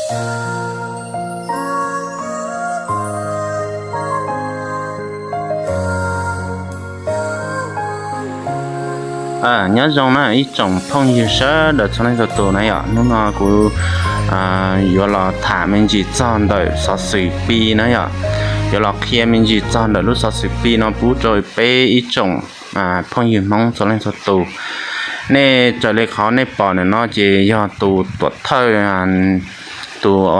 Nyob zoo na ib tsoom phooj ywg sawv daws txhua leej txhua tus na yom, hnub no kuv yuav los tham me ntsis txog ntawm xov xwm Pi na yom, yuav los qhia me ntsis txog ntawm lub xov xwm Pi no pub rau peb ib tsoom phooj ywg Hmoob txhua leej txhua tus. Nej raws li qhov nej pom ntawm no ces yog tus tuam thawj, tus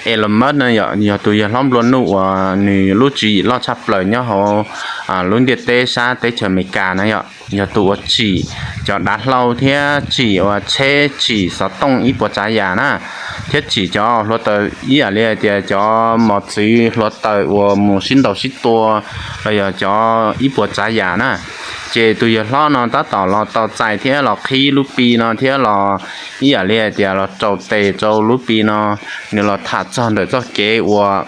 Elon Musk na yom, yog tus yawg hlob nplua nuj uas nws lub tswv yim loj tshaj plaws nyob hauv lub ntiaj teb sab teb chaws Amelikas na yom, yog tus uas tsim cov dav hlau thiab tsim uas tsheb, tsim xov tooj ib puas tsav yam na, thiab tsim cov hluav taws ib yam li hais tias cov mos txwv hluav taws uas mus sib ntaus sib tua los yog cov ib puas tsav yam na. Ces tus yawg hlob no tab tom los tos txais thiab los qhib lub Pi no thiab los ib yam li hais tias los rau tes rau lub Pi no, nws los tham txog ntawm txoj kev uas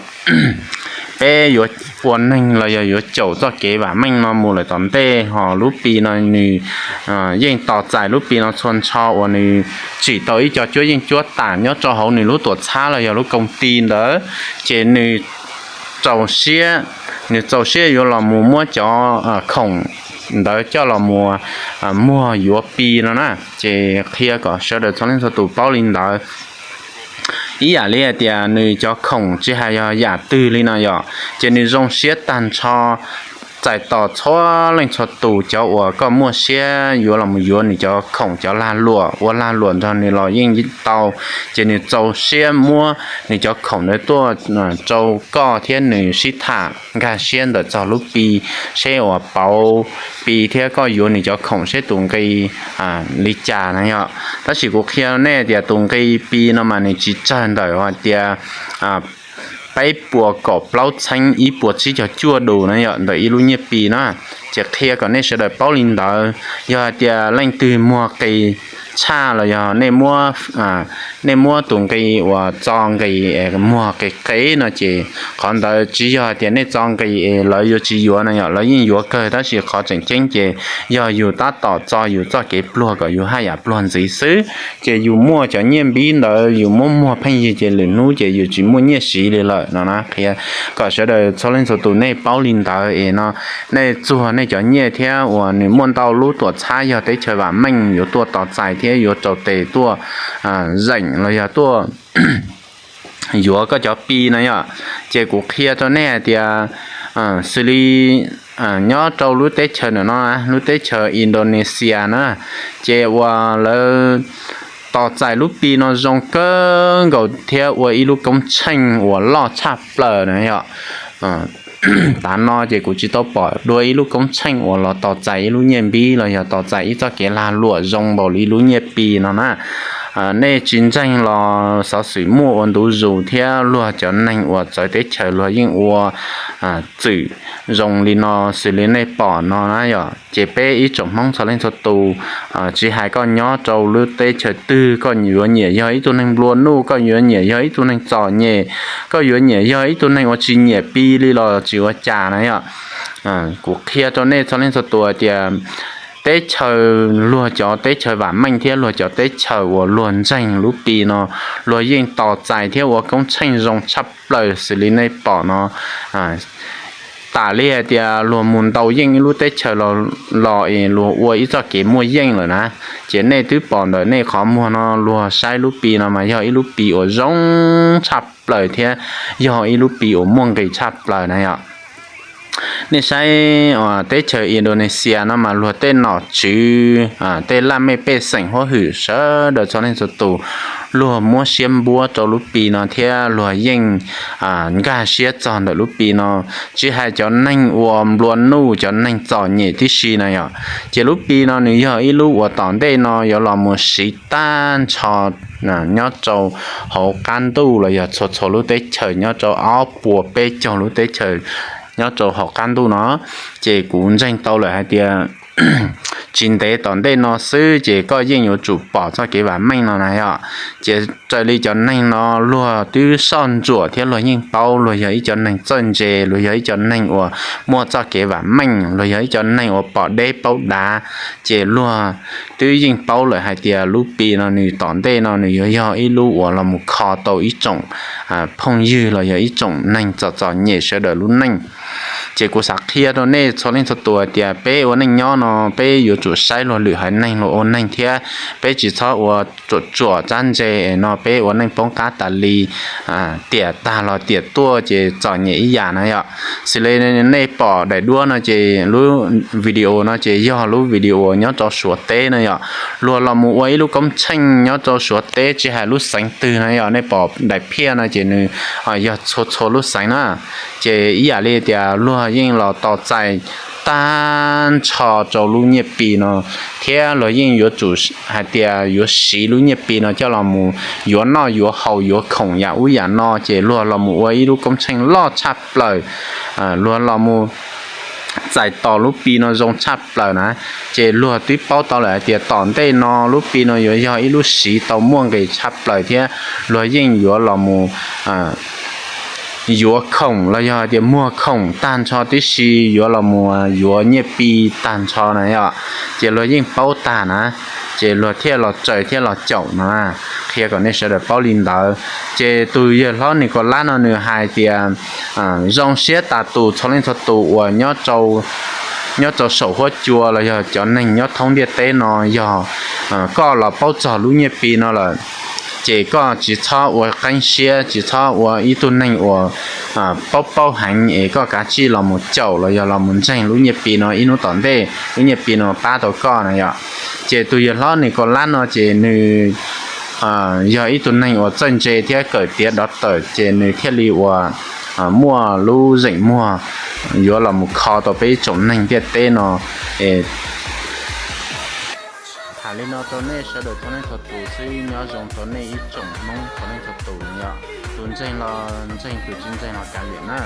peb yuav ua neeg los yog yuav caum txoj kev vam meej no mus lawm tom ntej, ho lub Pi no nws yeej tos txais lub Pi no txhua ntsho uas nws tsim tau ib co cuab yeej cuab tam nyob rau hauv nws lub tuam txhab los yog lub koom ti ntawd, ces nws rau siab, nws txaus siab yuav los mus muab cov khoom ntawd coj los mus muag yuav Pi no na. Ces qhia kom sawv daws txhua leej txhua tus paub li ntawd. Ib yam li hais tias nws cov khoom tsis hais yog yam twg li no yom, ces nws zoo siab tag nrho txais tos txhua leej txhua tus cov uas koj muaj siab yuav los mus yuav nws cov khoom cov lag luam, ua lag luam nrog nws los yeej tau. Ces nws txaus siab muab nws cov khoom ntawd tuaj rau koj thiab nws sib tham nkag siab ntawm txog lub Pi, seb uas pauv Pi thiab koj yuav nws cov khoom seb tus nqi li cas na yom. Tab sis kuv qhia nej tias tus nqi Pi no mas nws tsis tsawg ntawm hais tias peb puas kaum plaub txheeb ib puas tsib caug cuaj dus na yom, ntawm ib lub nyiaj Pi na. Ces qhia kom nej sawv daws paub li ntawd. Yog hais tias leej twg muag qis tshaj los yog nej muab tus nqi uas txo nqis muag qis qis no ces qhov ntawd tsis yog hais tias nej txo nqis es lawv yuav tsis yuav na yom, lawv yeej yuav kawg, tab sis qhov tseem ceeb ces yog yus tab tom txo yus txoj kev pluag kom yus haj yam pluag ntxiv xwb. Ces yus muaj cov nyiaj npib ntawd yus muab muag pheej yig ces lwm hnub ces yus tsis muaj nyiaj siv li lawm no na. Qhia kom sawv daws txhua leej txhua tus nej paub li ntawd es no nej txuag nej cov nyiaj thiab uas nws muaj ntau lub tuam txhab yog teb chaws vam meej yuav tuaj tos txais thiab yuav rau tes tuaj zeem los yog tuaj yuav koj cov Pi no yom. Ces kuv qhia rau nej hais tias xws li nyob rau lub teb chaws no, lub teb chaws Indonesia na, ces uas lawv tos txais lub Pi no zoo kawg nkaus thiab ua ib lub koob tsheej uas loj tshaj plaws na yom. Tav no ces kuv tsis tau pom dua ib lub koob tsheej uas los tos txais ib lub nyiaj npib los yog tos txais ib txoj kev lag luam zoo npaum li lub nyiaj Pi no na. Nej tsis ntseeg los xov xwm muaj ua ntu zus thiab luag cov neeg uas txawv teb chaws luag yeej ua txwm zoo li no xws li nej pom no na yom. Ces peb ib tsoom Hmoob txhua leej txhua tus, tsis hais koj nyob rau lub teb chaws twg, koj yuav nyiam yog ib tug neeg nplua nuj, koj yuav nyiam yog ib tug neeg txom nyem, koj yuav nyiam yog ib tug neeg uas tsis nyiam Pi li los tsis ua cas na yom. Kuv qhia rau nej txhua leej txhua tus tias teb chaws, luag cov teb chaws vam meej thiab luag cov teb chaws uas luag ntseeg lub Pi no, luag yeej tos txais thiab ua koob tsheej zoo tshaj plaws xws li nej pom no. Tam li hais tias luag mus ntaus yeej ib lub teb chaws los es luag ua ib txoj kev muaj yeej lawm na. Ces nej twb pom ntawm nej qhov muag no, luag saib lub Pi no mas yog ib lub Pi uas zoo tshaj plaws thiab yog ib lub Pi uas muaj nqis tshaj plaws na yom. Nej saib teb chaws Indonesia no mas luag tej nom tswv, tej laj mej pej xeem huab hwm sawv daws txhua leej txhua tus, luag muab siab npuab rau lub Pi no thiab luag yeej nkag siab txog ntawm lub Pi no. Tsis hais cov neeg uas nplua nuj, cov neeg txom nyem tib si na yom, ces lub Pi no nws yog ib lub uas tom ntej no yuav los mus siv tag nrho nyob rau hauv qab ntuj los yog txhua txhua lub teb chaws nyob rau ob puas peb caug lub teb chaws nyob rau hauv qab ntuj no. Ces kuv ntseeg tau lawm hais tias tsis ntev tom ntej no xwb ces koj yeej yuav tsum pom txoj kev vam meej no na yom. Ces raws li cov neeg no luag twb soj ntsuam thiab luag yeej paub, luag yog ib cov neeg txawj ntse, luag yog ib cov neeg uas muaj txoj kev vam meej, luag yog ib cov neeg uas pom deb paub dav, ces luag twb yeej paub lawm hais tias lub Pi no nws tom ntej no nws yuav yog ib lub uas los mus kho tau ib tsoom phooj ywg los yog ib tsoom neeg txom txom nyem sawv daws lub neej. Ces kuv xav qhia rau nej txhua leej txhua tus hais tias peb ua neej nyob no peb yuav tsum saib luag lwm haiv neeg luag ua neeg thiab peb tsis txhob ua tsuam tsuam tsab ntse no peb ua neej poob qab tas li, tiam tag los tiam tuaj ces txom nyem ib yam na yom. Xws li nej pom daim duab no ces lub video no ces yog lub video nyob rau Suav teb no yom. Luag los mus ua ib lub koob tsheej nyob rau Suav teb tsis hais lub xeev twg na yom. Nej pom daim phiaj no ces nws yog txhua txhua lub xeev na. Ces ib yam li tias luag yeej los tos txais tag nrho rau lub nyiaj Pi no thiab luag yeej yuav tsum hais tias yuav siv lub nyiaj Pi no coj los mus yuav noj yuav haus yuav khoom yam ub yam no ces luag los mus ua ib lub koob tsheej loj tshaj plaws, luag los mus txais tos lub Pi no zoo tshaj plaws na. Ces luag twb paub tau lawm hais tias tom ntej no lub Pi no yuav yog ib lub siv tau muaj nqis tshaj plaws thiab luag yeej yuav los mus yuav khoom los yog hais tias muag khoom tag nrho tib si, yuav los mus yuav nyiaj Pi tag nrho na yom. Ces luag yeej paub tag na, ces luag thiaj los tsaws thiab los caum no. Qhia kom nej sawv daws paub li ntawd. Ces tus yawg hlob Nikolab no nws hais tias zoo siab tas tus txhua leej txhua tus uas nyob rau saum huab cua los yog cov neeg nyob thoob ntiaj teb no yog koj los paub txog lub nyiaj Pi no lawm ces koj tsis txhob ua qeeb siab, tsis txhob ua ib tug neeg uas paub paub heev es koj kav tsij los mus caum los yog los mus ntseeg lub nyiaj Pi no ib hnub tom ntej lub nyiaj Pi no pab tau koj na yom. Ces tus yawg hlob Nikolab no ces nws yog ib tug neeg uas txawj ntse thiab kawm tiav dov tawm ces nws thiaj li uas muaj lub zeem muag yuav los mus kho tau peb ib tsoom neeg ntiaj teb no. Tham li no rau nej sawv daws txhua leej txhua tus xwb, nyob zoo rau nej ib tsoom Hmoob txhua leej txhua tus yom. Tus ntseeg los ntseeg, tus tsis ntseeg los kav liam na.